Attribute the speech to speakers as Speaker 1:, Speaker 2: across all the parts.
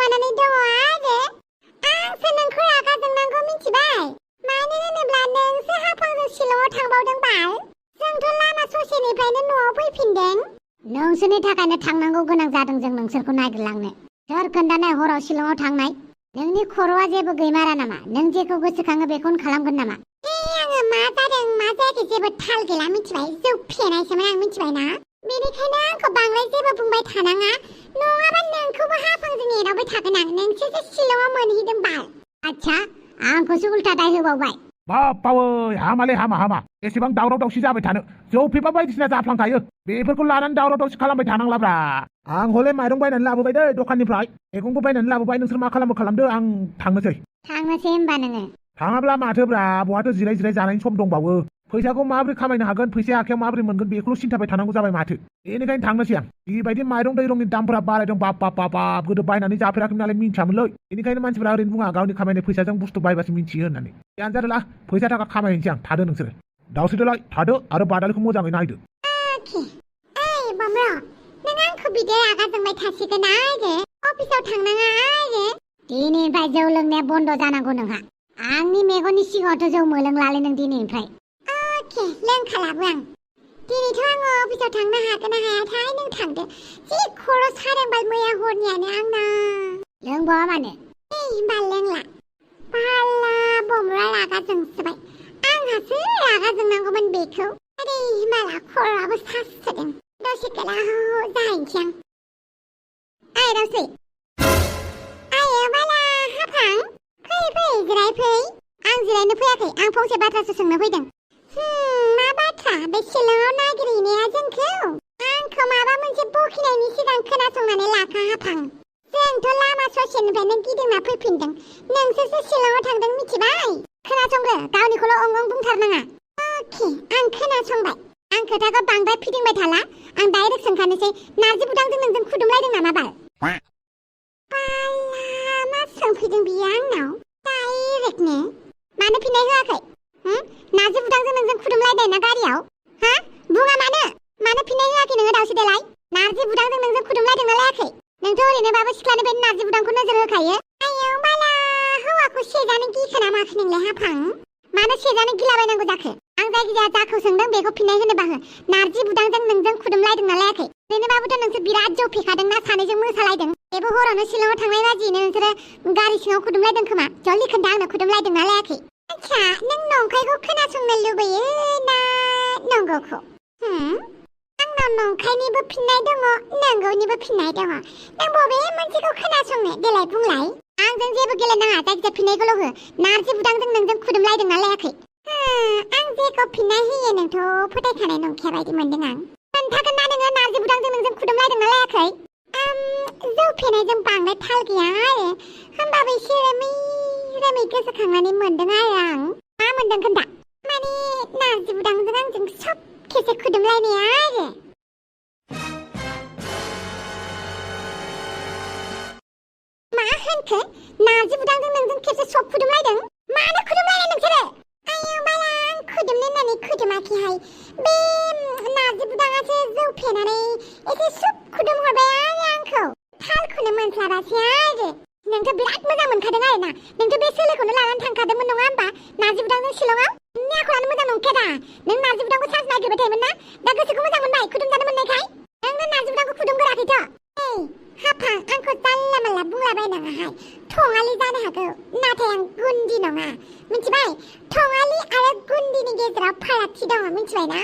Speaker 1: थाखोमानानै दङ आरो आंसो नोंखौ रागा जोंनांगौ मिथिबाय मानो होनोब्ला नोंसो हाफांजों शिलंआव थांबावदों बाल जोंथ' लामा ससेनिफ्रायनो न'आव फैफिनदों नोंसोरनि थाखायनो थांनांगौ गोनां जादों जों नोंसोरखौ नागिरलांनो सोर खोन्थानाय हराव शिलंआव थांनाय नोंनि खर'आ जेबो गैमारा नामा नों जेखौ गोसोखाङो बेखौनो खालामगोन नामा आङो मा जादों मा जायाखै जेबो थाल गैला मिथिबाय जौ फेनायसोमोन आं मिथिबाय ना बेनिखायनो आंखौ बांद्राय जेबो बुंबाय थानाङा नङाबा नोंखौबो हाफांजों एदावबाय थागोन आं नोंसोरसो शिलंआव मोनहैदों बाल आच्छा आंखौसो उल्था दाय होबावबाय
Speaker 2: बावै हामालै हामा एसेबां दावराव दावसि जाबाय थानो जौ फेबा बायदिसिना जाफ्लांखायो बेफोरखौ लानानै दावराव दावसि खालामबाय थानांलाब्रा आं हले माइरं बायनानै लाबोबाय दै दखाननिफ्राय मैगंबो बायनानै लाबोबाय नोंसोर मा खालामदो आं थांनोसै
Speaker 1: होमबा नोङो
Speaker 2: थाङाब्ला माथोब्रा बहाथो जिराय जानायनि सम दंबावो फैसाखौ माबोरै खामायनो हागोन फैसाया आखायाव माबोरै मोनगोन बेखौल' सिन्थाबाय थानांगौ जाबाय माथो बेनिखायनो थांनोसै आं बेबायदि माइरं दैरंनि दामफोरा बारायदों बाप गोदो बायनानै जाफेराखै नालाय मिन्थियामोनलै बेनिखायनो मानसिफोरा ओरैनो बुङा गावनि खामायनाय फैसाजों बुस्थु बायबासो मिन्थियो होननानै यानो जादोला फैसा थाखा खामायनोसै आं थादो नोंसोरो दावसोदोलाय थादो आरो बादालिखौ मोजाङै नायदो
Speaker 1: ओइ बमब्र नों आंखौ बिदि रागा जोंबाय थासिगोन आरो अफिसाव थांनाङा आरो दिनैनिफ्राय जौ लोंनाया बन्द जानांगौ नोंहा आंनि मेगननि सिगाङावथ' जौ मोलोंलालै नों दिनैनिफ्राय अके लोंखालाबो आं दिनैथ' आङो अफिसाव थांनो हागोन ना हायाथाय नों थांदो जि खर' सादोंबाल मैया हरनियानो आंना लोंबावा मानो होमबा लोंला बाला बमब्रा रागा जोंसोबाय आंहासो रागा जोंनांगौमोन बेखौ आरे माला खर'आबो सासोदों दसे गोलाव जाहैनोसै आं दसे आयो बाला हाफां फै जिराय फै आं जिरायनो फैयाखै आं फंसे बाथ्रासो सोंनो फैदों मा बाथ्रा बे शिलंआव नागिरहैनाया जोंखौ आंखौ माबा मोनसे बखिनायनि सिगां खोनासंनानै लाखा हाफां जोंथ' लामा ससेनिफ्रायनो गिदिंना फैफिनदों नोंसोरसो शिलंआव थांदों मिथिबाय खोनासंग्रो गावनिखौल' अंगं बुंथारनाङा अके आं खोनासंबाय आं खोथाखौ बांद्राय फिदिंबाय थाला आं डाइरेक्ट सोंखानोसै नार्जि बुदांजों नोंजों खुदुमलायदों नामा बाल बाला मा सोंफैदों बियो आंनाव डाइरेक्टनो मानो फिननाय होआखै नार्जि बुदांजों नोंजों खुदुमलायदों ना गारियाव हा बुङा मानो फिननाय होआखै नोङो दावसो देलाय नार्जि बुदांजों नोंजों खुदुमलायदों ना लायाखै नोंथ' ओरैनोबाबो सिख्लानिफ्रायनो नार्जि बुदांखौ नोजोर होखायो आयौ बाला हौवाखौ सेजानो गिखोना माखो नोंलाय हाफां मानो सेजानो गिलाबायनांगौ जाखो आं जायखिजाया जाखौ सोंदों बेखौ फिननाय होनोबा हो नार्जि बुदांजों नोंजों खुदुमलायदों ना लायाखै ओरैनोबाबोथ' नोंसोर बिराद जौ फेखादों ना सानैजों मोसालायदों बेबो हरावनो शिलंआव थांनाय बादियैनो नोंसोरो गारि सिङाव खुदुमलायदों खोमा जल्दि खोन्था आंनो खुदुमलायदों ना लायाखै आच्छा नों नंखायखौ खोनासंनो लुबैयो ना नंगौखौ आंनाव नंखायनिबो फिननाय दङ नंगौनिबो फिननाय दङ नों बबे मोनसेखौ खोनासंनो देलाय बुंलाय आंजों जेबो गेलेनाङा जायखिजाया फिननायखौल' हो नार्जि बुदांजों नोंजों खुदुमलायदों ना लायाखै आं जेखौ फिननाय होयो नोंथ' फोथायखानाय नंखाया बायदि मोनदों आं खोन्थागोन ना नोङो नार्जि बुदांजों नोंजों खुदुमलायदों ना लायाखै जौ फेनायजों बांद्राय थाल गैया आरो होमबाबो एसे रोमै गोसोखांनानै मोनदों आरो आं मा मोनदों खोन्था माने नार्जि बुदांजों आंजों सब खेबसे खुदुमलायनाया आरो मा होनखो नार्जि बुदांजों नोंजों खेबसे सब खुदुमलायदों मानो खुदुमलायनाय नोंसोरो आयौ बाला आं खुदुमनो होननानै खुदुमाखैहाय बे नार्जि बुदाङासो जौ फेनानै एसे सब खुदुमहरबाय आरो आंखौ थालखौनो मोनस्लाबासै आरो नोंथ' बिराद मोजां मोनखादों आरो ना नोंथ' बे सोलोखौनो लानानै थांखादोंमोन नङा होमबा नार्जि बुदांजों शिलंआव नोंनि आखलानो मोजां नंखाया दा नों नार्जि बुदांखौ सान्स नागिरबाय थायोमोन ना दा गोसोखौ मोजां मोनबाय खुदुमजानो मोननायखाय नोंनो नार्जि बुदांखौ खुदुमगोराखैथ' हाफां आंखौ जानला मानला बुंलाबायनाङाहाय थङालि जानो हागौ नाथाय आं गुन्दि नङा मिथिबाय थङालि आरो गुन्दिनि गेजेराव फारागथि दङ मिथिबाय ना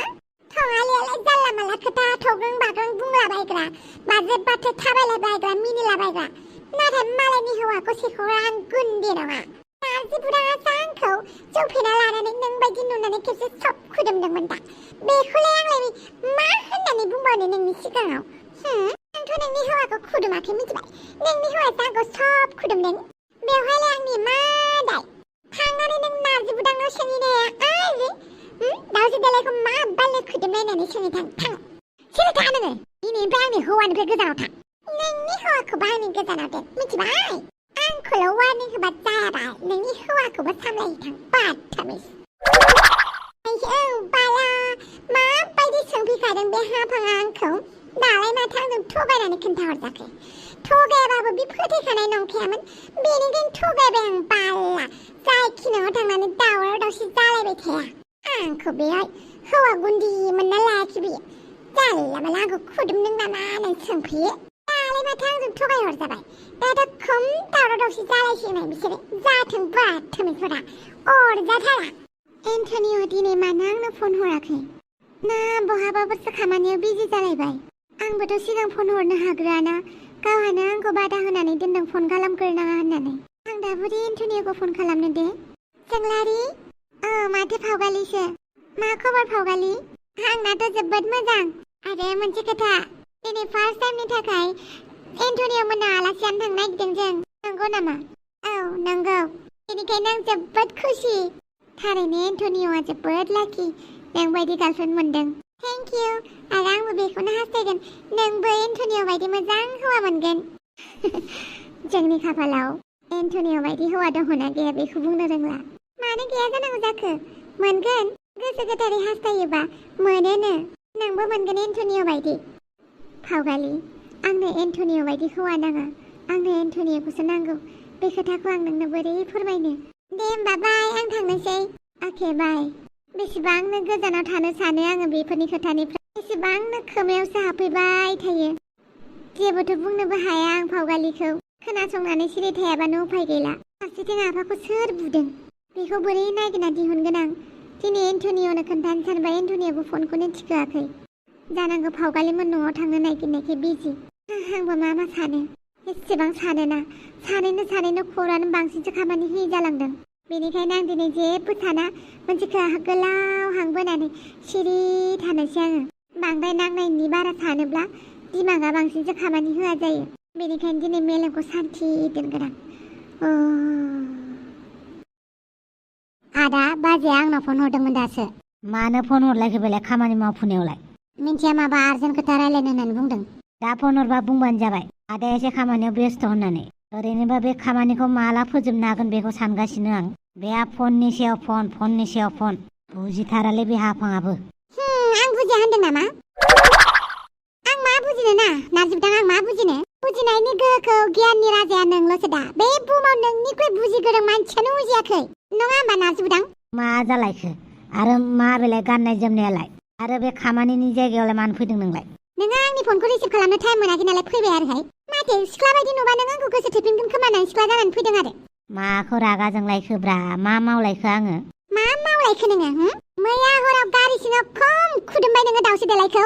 Speaker 1: थङालियालाय जानला मानला खोथा थग्रं बाग्रं बुंलाबायग्रा बाजे बाथो थाबायलाबायग्रा मिनिलाबायग्रा नाथाय मालायनि हौवाखौ सेखग्रा आं गुन्दि नङा नार्जि बुदाङासो आंखौ जौ फेना लानानै नों बायदि नुनानै खेबसे सब खुदुमदोंमोन दा बेखौलाय आंलाय मा होननानै बुंबावनो नोंनि सिगाङाव आंथ' नोंनि हौवाखौ खुदुमाखै मिथिबाय नोंनि हौवासो आंखौ सब खुदुमदों बेवहायलाय आंनि मा दाय थांनानै नों नार्जि बुदांनाव सोंहैनो हाया आरो दावसो देलायखौ मा बाल्ले खुदुमलायनानै सोंहैथां थां सिरि था नोङो दिनैनिफ्राय आंनि हौवानिफ्राय गोजानाव था नोंनि हौवाखौबो आंनि गोजानाव दोन मिथिबाय आंखौल' वार्निं होबा जायाबा नोंनि हौवाखौबो सामलायहैथां बादतामिज औ बाला माबायदि सोंफैखादों बे हाफाङा आंखौ दालाय माथो आंजों थगायनानै खोन्थाहरजाखै थगायाबाबो बि फोथायखानाय नंखायामोन बेनिखायनो थगायबाय आं बाला जायखि न'आव थांनानै दावराव दावसि जालायबाय थाया आंखौ बेहाय हौवा गुन्दि मोनना लायाखै बियो जानला माला आंखौ खुदुमदों नामा होननानै सोंफैयो दालाय माथो आंजों थगायहरजाबाय दाथ' खम दावराव दावसि जालायसिगोन बिसोरो जाथों बाथोमैफोरा अरजाथारा एन्टनिअ दिनै मानो आंनो फन हराखै ना बहाबाफोरसो खामानियाव बिजि जालायबाय आंबोथ' सिगां फन हरनो हाग्राना गावहानो आंखौ बादा होनानै दोनदों फन खालामग्रोनाङा होननानै आं दाबोदि एन्टनिअखौ फन खालामनो दे जोंलारि माथो फावगालिसो मा खबर फावगालि आंनाथ' जोबोद मोजां आरो मोनसे खोथा दिनै फार्स्ट टाइमनि थाखाय एन्टनिअ मोननाव आलासि जानो थांनो नागिरदों जों नंगौ नामा औ नंगौ बेनिखायनो आं जोबोद खुसि थारैनो एन्टनिअआ जोबोद लाखि नों बायदि गार्लफ्रेन्ड मोनदों थेंक इउ आरो आंबो बेखौनो हास्थायगोन नोंबो एन्टनिअ बायदि मोजां हौवा मोनगोन जोंनि खाफालाव एन्टनिअ बायदि हौवा दङना गैया बेखौ बुंनो रोंला मानो गैया जानांगौ जाखो मोनगोन गोसो गोथारै हास्थायोबा मोनोनो नोंबो मोनगोन एन्टनिअ बायदि फावगालि आंनो एन्टनिअ बायदि हौवा नाङा आंनो एन्टनिअखौसो नांगौ बे खोथाखौ आं नोंनो बोरै फोरमायनो दे होमबा बाय आं थांनोसै अके बाय बेसेबांनो गोजानाव थानो सानो आङो बेफोरनि खोथानिफ्राय बेसेबांनो खोमायावसो हाबफैबाय थायो जेबोथ' बुंनोबो हाया आं फावगालिखौ खोनासंनानै सिरि थायाबानो उफाय गैला फारसेथिं आफाखौ सोर बुदों बेखौ बोरै नागिरना दिहुनगोन आं दिनै एन्टनिअनो खोन्थानो सानबाय एन्टनिअबो फनखौनो थिखोआखै जानांगौ फावगालिमोन न'आव थांनो नागिरनायखाय बिजि आंबो मा सानो एसेबां सानोना सानैनो खर'आनो बांसिनसो खामानि होयै जालांदों बेनिखायनो आं दिनै जेबो साना मोनसे गोलाव हां बोनानै सिरि थानोसै आङो बांद्राय नांनायनि बारा सानोब्ला दिमागा बांसिनसो खामानि होआ जायो बेनिखायनो दिनै मेलेमखौ सान्थि दोनगोन आं आदा बाजैया आंनाव फन हरदोंमोन दासो मानो फन हरलायखो बेलाय खामानि मावफुनायावलाय मिन्थिया माबा आर्जेन्ट खोथा रायलायनो होननानै बुंदों दा फन हरबा बुंबानो जाबाय आदाया एसे खामानियाव बेस्थ' होननानै ओरैनोबा बे खामानिखौ माला फोजोबनो हागोन बेखौ सानगासिनो आं बेहा फननि सायाव फन बुजिथारालै बे हाफाङाबो आं बुजिया होनदों नामा आं मा बुजिनो ना नारजिबदां आं मा बुजिनो बुजिनायनि गोहोखौ गियाननि राजाया नोंल'सो दा बे बुहुमाव नोंनिख्रुइ बुजि गोरों मानसियानो बुजियाखै नङा होमबा नारजिबदां मा जालायखो आरो मा बेलाय गाननाय जोमनायालाय आरो बे खामानिनि जायगायावलाय मानो फैदों नोंलाय नोङो आंनि फनखौ रिसिभ खालामनो टाइम मोनाखै नालाय फैबाय आरोहाय माथो सिख्ला बायदि नुबा नों आंखौ गोसो थोफिनगोन खोमा होननानै सिख्ला जानानै फैदों आरो माखौ रागा जोंलायखोब्रा मा मावलायखो आङो मा मावलायखो नोङो मैया हराव गारि सिङाव खम खुदुमबाय नोङो दाउस्रि देलायखौ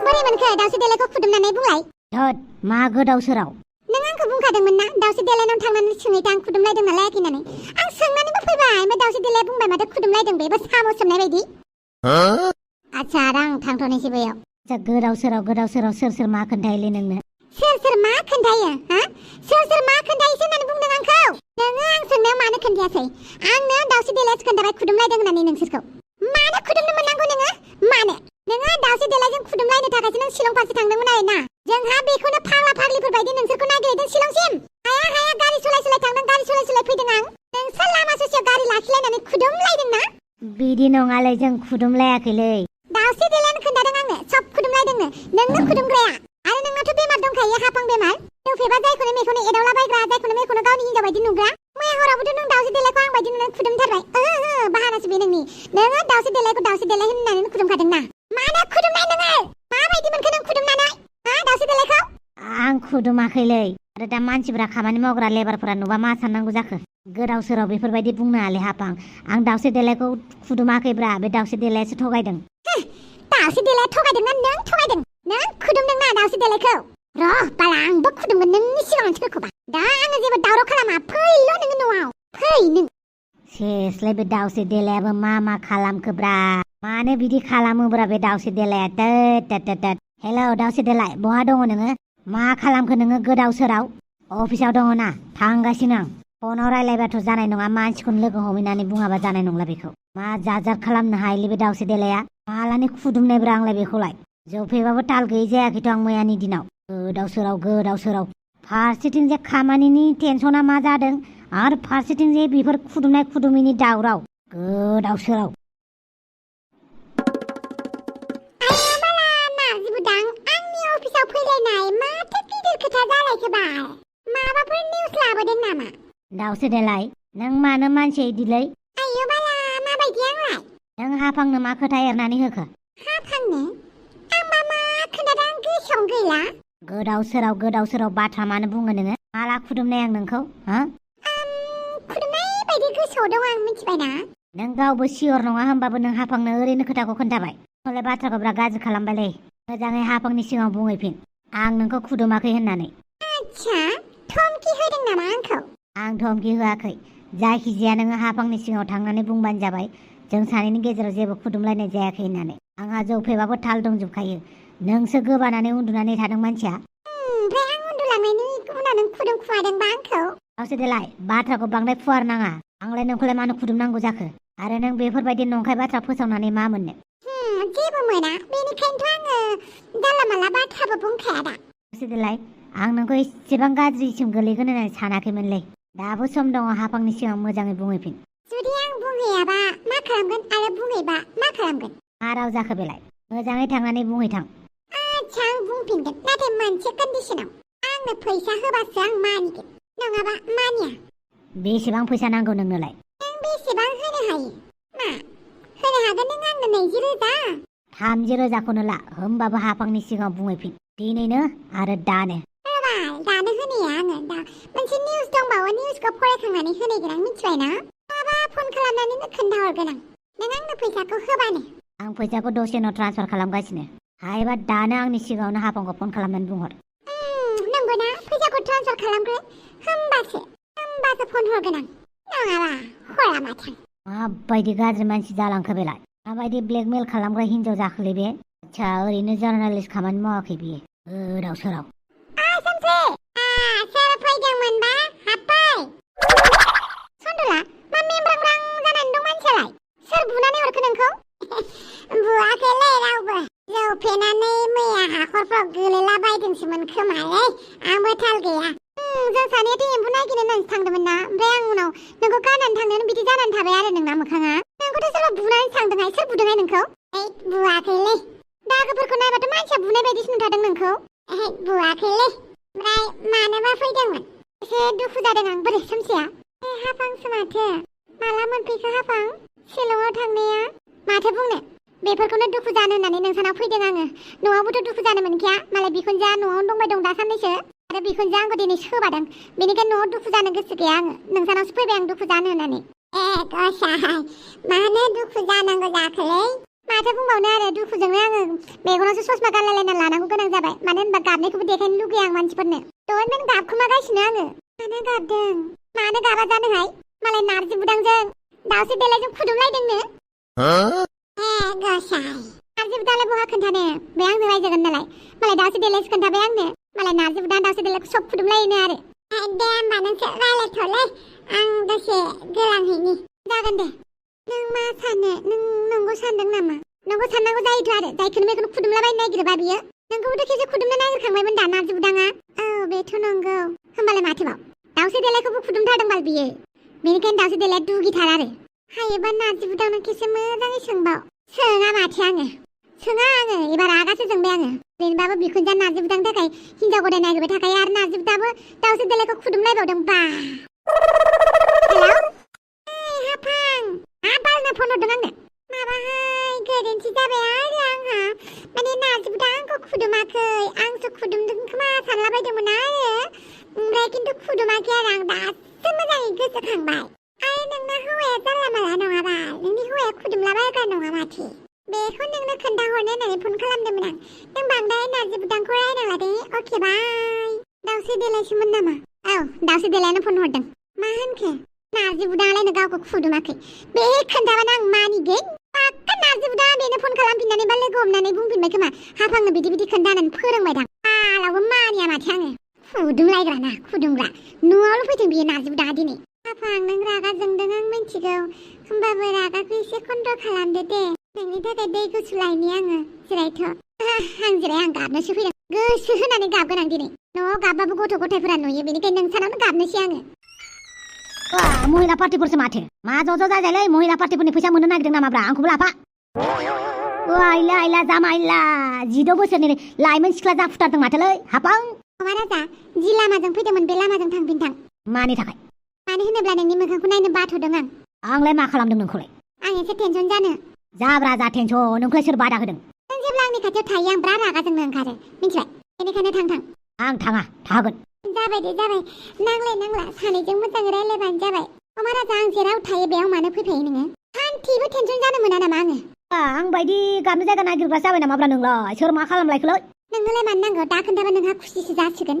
Speaker 1: बोरै मोनखो दाउस्रि देलायखौ खुदुमनानै बुंलाय धोद मा गोदाव सोराव नों आंखौ बुंखादोंमोन ना दाउस्रि देलायनाव थांनानै सोङैता आं खुदुमलायदों ना लायाखै होननानै आं सोंनानैबो फैबाय ओमफ्राय दाउस्रि देलाया बुंबाय माथो खुदुमलायदों बेबो साम' सोमनाय बायदि आच्छा आदा आं थांथ'नोसै बैयाव गोदाव सोराव सोर मा खोन्थायोलै नोंनो सोर मा खोन्थायो सोर मा खोन्थायोसो होननानै बुंदों आंखौ नोङो आं सोंनायाव मानो खोन्थायासै आंनो दाउस्रि देलायासो खोन्थाबाय खुदुमलायदों होननानै नोंसोरखौ मानो खुदुमनो मोननांगौ नोङो नोङो दाउस्रि देलायजों खुदुमलायनो थाखायसो नों शिलं फारसे थांदोंमोन आरो ना जोंहा बेखौनो फाग्ला फाग्लिफोर बायदि नोंसोरखौ नागिरदों शिलंसिम हाया गारि सलाय थांदों गारि सलाय फैदों आं नोंसोर लामा ससेयाव गारि लाखिलायनानै खुदुमलायदों ना बिदि नङालै जों खुदुमलायाखैलै दाउस्रि देलायानो खोन्थादों आंनो सब खुदुमलायदोंनो नोंनो खुदुमग्राया आरो नोंनाथ' बेमार दंखायो हाफां बेमार जौफेबा जायखौनो मेखौनो एदावला बायग्रा जायखौनो मेखौनो गावनि हिनजाव बायदि नुग्रा मैया हरावबोथ' नों दाउस्रि देलायखौ आं बायदि नुनानै खुदुमथारबाय बाहानासो बे नोंनि नोङो दाउस्रि देलायखौ दाउस्रि देलाय होननानै खुदुमखादों ना मानो खुदुमनाय नोङो माबायदि मोनखो नों खुदुमनानै दाउस्रि देलायखौ आं खुदुमाखैलै आरो दा मानसिफोरा खामानि मावग्रा लेबारफोरा नुबा मा साननांगौ जाखो गोदाव सोराव बेफोरबायदि बुंनो हाले हाफां आं दाउस्रि देलायखौ खुदुमाखैब्रा बे दाउस्रि देलायासो थगायदों दाउस्रि देलाया थगायदोंना नों थगायदों नों खुदुमदोंना दाउस्रि देलायखौ बाला आंबो खुदुमगोन नोंनि सिगाङाव सोरखौबा दा आङो जेबो दावराव खालामा फैल' नोङो न'आव फै नों सेसलाय बे दाउस्रि देलायाबो मा खालामखोब्रा मानो बिदि खालामोब्रा बे दाउस्रि देलाया तत हेलौ दाउस्रि देलाय बहा दङ नोङो मा खालामखो नोङो गोदाव सोराव अफिसाव दङ ना थांगासिनो आं फनाव रायलायबाथ' जानाय नङा मानसिखौनो लोगो हमहैनानै बुङाबा जानाय नंला बेखौ मा जाजार खालामनो हायोलै बे दाउस्रि देलाया मालानि खुदुमनायब्रा आंलाय बेखौलाय जौफेबाबो ताल गैयै जायाखैथ' आं मैयानि दिनाव गोदाव सोराव फारसेथिं जे खामानिनि टेनसना मा जादों आरो फारसेथिं जे बेफोर खुदुमनाय खुदुमिनि दावराव गोदाव सोराव नारजिबुदां आंनि अफिसाव फैलायनाय माथो गिदिर खोथा बाल माबाफोर निउस लाबोदों नामा
Speaker 3: दाउसो देलाय नों मानो मानसि इदिलै
Speaker 1: आयौ बाला माबायदि आंलाय
Speaker 3: नों हाफांनो मा खोथा एरनानै होखो
Speaker 1: हाफांनो आंबा मा खोनादों आं गोसोआवनो गैला
Speaker 3: गोदाव सोराव बाथ्रा मानो बुङो नोङो माला खुदुमनाय आं नोंखौ हो
Speaker 1: खुदुमनाय बायदि गोसोआव दं आं मिथिबायना
Speaker 3: नों गावबो सियर नङा होमबाबो नों हाफांनो ओरैनो खोथाखौ खोन्थाबाय हले बाथ्राखौ बिराद गाज्रि खालामबायलै मोजाङै हाफांनि सिगाङाव बुंहैफिन आं नोंखौ खुदुमाखै होननानै
Speaker 1: आच्छा धमकी होदों नामा आंखौ
Speaker 3: आं धमकी होआखै जायखिजाया नोङो हाफांनि सिगाङाव थांनानै बुंबानो जाबाय जों सानैनि गेजेराव जेबो खुदुमलायनाय जायाखै होननानै आंहा जौ फेबाबो थाल दंजोबखायो नोंसो गोबानानै उन्दुनानै थादों मानसिया
Speaker 1: ओमफ्राय आं उन्दुलांनायनि उनाव नों खुदुमखुमादोंबा आंखौ
Speaker 3: गावसो देलाय बाथ्राखौ बांद्राय फुवार नाङा आंलाय नोंखौलाय मानो खुदुमनांगौ जाखो आरो नों बेफोरबायदि नंखाय बाथ्रा फोसावनानै मा मोननो
Speaker 1: जेबो मोना बेनिखायनोथ' आङो जानला मानला बाथ्राबो बुंखाया दा
Speaker 3: गावसो देलाय आं नोंखौ एसेबां गाज्रिसिम गोलैगोन होननानै सानाखैमोनलै दाबो सम दङ हाफांनि सिगाङाव मोजाङै बुंहैफिन
Speaker 1: जुदि आं बुंहैयाबा मा खालामगोन आरो बुंहैबा मा खालामगोन
Speaker 3: मा राव जाखो बेलाय मोजाङै थांनानै बुंहैथां
Speaker 1: आच्छा आं बुंफिनगोन नाथाय मोनसे कन्डिसनाव आंनो फैसा होबासो आं मानिगोन नङाबा मानिया
Speaker 3: बेसेबां फैसा नांगौ नोंनोलाय
Speaker 1: नों बेसेबां होनो हायो मा होनो हागोन नों आंनो 20,000
Speaker 3: 30,000खौनो ला होमबाबो हाफांनि सिगाङाव बुंहैफिन दिनैनो आरो दानो
Speaker 1: दानो होनाया आङो दा मोनसे निउस दंबावो निउसखौ फरायखांनानै होनायगोन आं मिथिबायना माबा फन खालामनानैनो खोन्थाहरगोन आं नों आंनो फैसाखौ होबानो
Speaker 3: आं फैसाखौ दसे उनाव ट्रान्सफार खालामगासिनो हायोबा दानो आंनि सिगाङावनो हाफांखौ फन खालामनानै बुंहर
Speaker 1: नंगौना फैसाखौ ट्रान्सफार खालामग्रो होमबासो फन हरगोन आं नङाबा हरा माथो
Speaker 3: माबायदि गाज्रि मानसि जालांखो बेलाय माबायदि ब्लेकमेल खालामग्रा हिन्जाव जाखोलै बे आच्छा ओरैनो जार्नालिस्ट खामानि मावाखै बियो गोदाव सोराव
Speaker 1: सोर फैदोंमोनबा हाबफै सन्दला मा मेम्ब्रां जानानै दं मानसियालाय सोर बुनानै हरखो नोंखौ बुवाखैलै रावबो जौ फेनानै मैया हाखरफ्राव गोलैलाबायदोंसोमोन खोमालै आंबो थाल गैया जों सानैयाथ' एम्बु नागिरनो होननानै थांदोंमोन ना ओमफ्राय आं उनाव नोंखौ गारनानै थांनायावनो बिदि जानानै थाबाय आरो नोंना मोखाङा नोंखौथ' सोरबा बुनानै थांदोंहाय सोर बुदोंहाय नोंखौ बुवाखैलै दागोफोरखौ नायबाथ' मानसिया बुनाय बायदिसो नुथारदों नोंखौ बुवाखैलै ओमफ्राय मानोबा फैदोंमोन एसे दुखु जादों आं बोरै समसिया हाफांसो माथो माला मोनफैखो हाफां शिलंआव थांनाया माथो बुंनो बेफोरखौनो दुखु जानो होननानै नोंसानाव फैदों आङो न'आवबोथ' दुखु जानो मोनखाया मालाय बिखुनजोआ न'आवनो दंबाय दं दासाननैसो आरो बिखुनजोआ आंखौ दिनै सोबादों बेनिखायनो न'आव दुखु जानो गोसो गैया आङो नोंसानावसो फैबाय आं दुखु जानो होननानै गसाय मानो दुखु जानांगौ जाखोलै माथो बुंबावनो आरो दुखुजोंनो आङो मेगनावसो ससमा गानलायलायना लानांगौ गोनां जाबाय मानो होनबा गाबनायखौबो देखायनो लुगैया आं मानसिफोरनो दहायनो गाबखोमागासिनो आङो मानो गाबदों मानो गाबा जानोहाय मालाय नारजि बुदांजों दाउसो देलायजों फुदुंलायदोंनो गसाय नारजि बुदांलाय बहा खोन्थानो बे आंनो रायजागोन नालाय मालाय दाउसो देलायसो खोन्थाबाय आंनो मालाय नारजि बुदां दाउसो देलायखौ सब फुदुंलायोनो आरो दे होमबा नोंसोर रायलायथ'लै आं दसे गोलांहैनि जागोन दे नों मा सानो नों नंगौ सानदों नामा नंगौ साननांगौ जायोथ' आरो जायखौनो मेखौनो खुदुमलाबायनो नागिरोबा बियो नोंखौबोथ' खेबसे खुदुमनो नागिरखांबायमोन दा नारजि बुदाङा बेथ' नंगौ होमबालाय माथोबाव दाउसो देलायखौबो खुदुमथारदोंबाल बियो बेनिखायनो दाउसो देलाया दुगिथार आरो हायोबा नारजि बुदांनो खेबसे मोजाङै सोंबाव सोङा माथो आङो एबार रागासो जोंबाय आङो जेनेबाबो बिखुनजोआ नारजि बुदांनि थाखाय हिनजाव गदाय नागिरबाय थाखायो आरो नारजि बुदाबो दाउसो देलायखौ खुदुमलायबावदों बा हेलौ हाफां मा बालनो फन हरदों आंनो माबाहाय गोरोन्थि जाबाय आरो आंहा माने नारजि बुदां आंखौ खुदुमाखै आंसो खुदुमदों खोमा सानलाबायदोंमोन आरो ओमफ्राय खिन्थु खुदुमाखै आरो आं दासो मोजाङै गोसोखांबाय आरो नोंना हौवाया जानला माला नङाबा नोंनि हौवाया खुदुमलाबायग्रा नङा माथो बेखौ नोंनो खोन्थाहरनो होननानै फन खालामदोंमोन आं नों बांद्राय नारजि बुदांखौ रायनांला दे अके बाय दाउसो देलायसोमोन नामा दाउसो देलायानो फन हरदों मा होनखो नारजि बुदाङालायनो गावखौ खुदुमाखै बे खोन्थाबानो आं मानिगोन पाक्का नारजि बुदाङा बेनो फन खालामफिननानै बा लोगो हमनानै बुंफिनबाय खोमा हाफांनो बिदि खोन्थानानै फोरोंबायदां आलावबो मानिया माथो आङो खुदुमलायग्रा ना खुदुमग्रा न'आवल' फैदों बियो नारजि बुदाङा दिनै हाफां नों रागा जोंदों आं मिथिगौ होमबाबो रागाखौ एसे कन्ट्रल खालामदो दे नोंनि थाखाय दै गुसु लायनि आङो जिरायथ' आं जिराय आं गाबनोसो फैदों गोसो होनानै गाबगोन आं दिनै न'आव गाबबाबो गथ' गथायफोरा नुयो बेनिखायनो नोंसानावनो गाबनोसै आङो
Speaker 3: महिला पार्टिफोरसो माथो मा ज' जाजायलै महिला पार्टिफोरनि फैसा मोननो नागिरदों नामाब्रा आंखौबो लाफा आइला जामाइला 16 बोसोरनि लाइमोन सिख्ला जाफुथारदों माथोलै हाफां
Speaker 1: अमा राजा जि लामाजों फैदोंमोन बे लामाजों थांफिनथां।
Speaker 3: मानि थाखाय?
Speaker 1: मानो होनोब्ला नोंनि मोखांखौ नायनो बाथ'दों आं।
Speaker 3: आंलाय मा खालामदों नोंखौलाय?
Speaker 1: आं एसे टेनसन जानो।
Speaker 3: जाब्रा जा टेनसन, नोंखौलाय सोर बादा होदों?
Speaker 1: नों जेब्ला आंनि खाथियाव थायो आं बिराद रागा जोंनो ओंखारो मिथिबाय? बेनिखायनो थां।
Speaker 3: आं थाङा, थागोन।
Speaker 1: जाबाय दे जाबाय, नांला सानैजों मोजाङै रायलायबानो जाबाय। अमा राजा आं जेराव थायो बेयाव मानो फैफायो नोङो? सानसेबो टेनसन जानो मोना नामा आङो?
Speaker 3: आं बायदि गाबनो जायगा नागिरग्रा जाबाय नामाब्रा नोंलाय? सोर मा खालामलायखोलै?
Speaker 1: नोंनोलाय मानो नांगौ? दा खोन्थाबा नोंहा खुसिसो जासिगोन।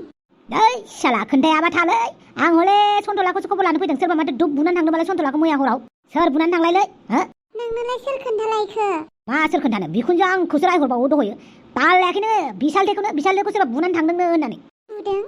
Speaker 3: नै साला खोन्थायाबा थालै, आं हले सन्थलाखौसो खबर लानो फैदों। सोरबा माथो दुब बुनानै थांदोंबालाय सन्थलाखौ मैया हराव? सोर बुनानै थांलायलै? हो?
Speaker 1: नोंनोलाय सोर खोन्थालायखो?
Speaker 3: मा सोर खोन्थानो? बिखुनजो आंखौसो रायहरबावो दहयो। बाल लायाखैनो बिसालथेखौ सोरबा बुनानै थांदोंनो होननानै।
Speaker 1: बुदों?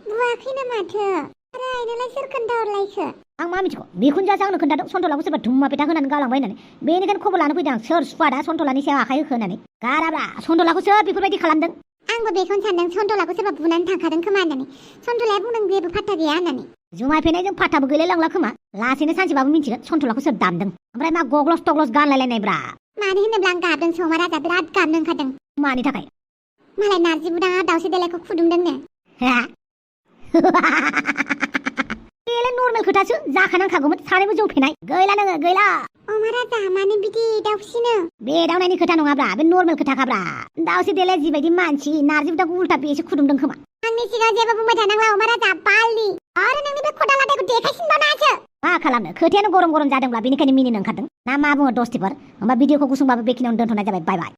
Speaker 1: बुवाखैनो माथो। आरो आइनोलाय सोर खोन्थाहरलायखो?
Speaker 3: आं मा मिथिगौ? बिखुनजोआसो आंनो खोन्थादों सन्थलाखौ सोरबा धुम्मा पेटा होनानै गालांबाय होननानै। बेनिखायनो खबर लानो फैदों आं, सोर सुवादा सन्थलानि सायाव आखाइ होखो होननानै। गाराब्रा, सन्थलाखौ सोर बेफोरबायदि खालामदों?
Speaker 1: आंबो बेखौनो सानदों, सन्थलाखौ सोरबा बुनानै थांखादों खोमा होननानै। सन्थलाया बुंदों जेबो फात्ता गैया होननानै।
Speaker 3: जुमाय फेनायजों फात्ताबो गैलायलांला खोमा। लासैनो सानसेबाबो मिन्थिगोन सन्थलाखौ सोर दामदों। ओमफ्राय मा गग्लस टग्लस गानलायलायनायब्रा?
Speaker 1: मानो होनोब्ला आं गाबदोंसो अमा राजा, बिराद गाबनो ओंखारदों।
Speaker 3: मानि थाखाय?
Speaker 1: मालाय नारजि बुदाङा दाउस्रि देलायखौ फुदुंदोंनो।
Speaker 3: बेलाय नर्मेल खोथासो, जाखानांखागौमोन सानैबो जौ फेनाय। गैला नोङो, गैला।
Speaker 1: अमा राजा मानो बिदि दाउस्रिनो?
Speaker 3: बे दावनायनि खोथा नङाब्रा, बे नर्मेल खोथाखाब्रा। दाउस्रि देलाया जिबायदि मानसि, नारजि बुदाखौ उल्था बेसो फुदुंदों खोमा।
Speaker 1: आंनि सिगाङाव जेबो बुंबाय थानांला अमा राजा, बालनि। आरो नोंनि बे खदाल लादायखौ देखायसिनबावनासो।
Speaker 3: मा खालामनो? खोथायानो गरम जादोंब्ला बेनिखायनो मिनिनो ओंखारदों। ना मा बुङो दस्तिफोर? होमबा भिडिअखौ गुसुंबाबो बेखिनियावनो दोनथ'नाय जाबाय। बाय बाय।